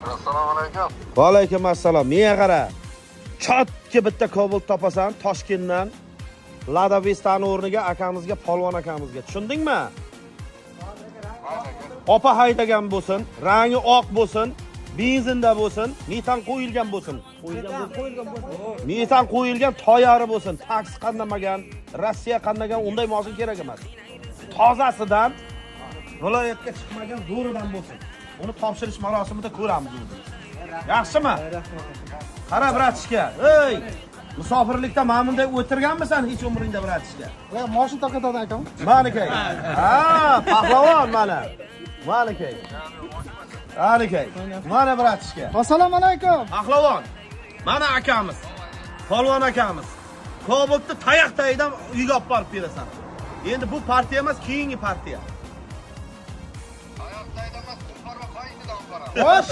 Assalomu alaykum. Va alaykum assalom. Menga qara. Chotga bitta Cobalt topasan Toshkentdan. Lada Vestani o'rniga akamizga, polvon akamizga. Tushundingmi? Opa haydagan bo'lsin, rangi oq bo'lsin, benzinda bo'lsin, metan qo'yilgan bo'lsin. Qo'yilgan bo'lsin. Metan qo'yilgan toyari bo'lsin, taksi qandamagan, Rossiya qandagan unday mashina kerak emas. Tozasidan, viloyatga chiqmagan zo'ridan bo'lsin. Uni topshirish marosimida ko'ramiz o'zimiz. Yaxshimi? Qara, братишка. Ey, musofirlikda mana bunday o'tirganmisan hech umringda, братишка? Ya, moshin tarqatadi akam. Maniki. Ha, pahlavon mana. Maniki. Maniki. Mana, братишка. Assalomu alaykum. Pahlavon. Mana akamiz. Polvon akamiz. Cobaltni tayoq tagidan uyga olib borib berasan. Endi bu partiya emas, keyingi partiya. Tayoq tagida emas, tulpor va qo'ynidan olib boraman. Xo'sh.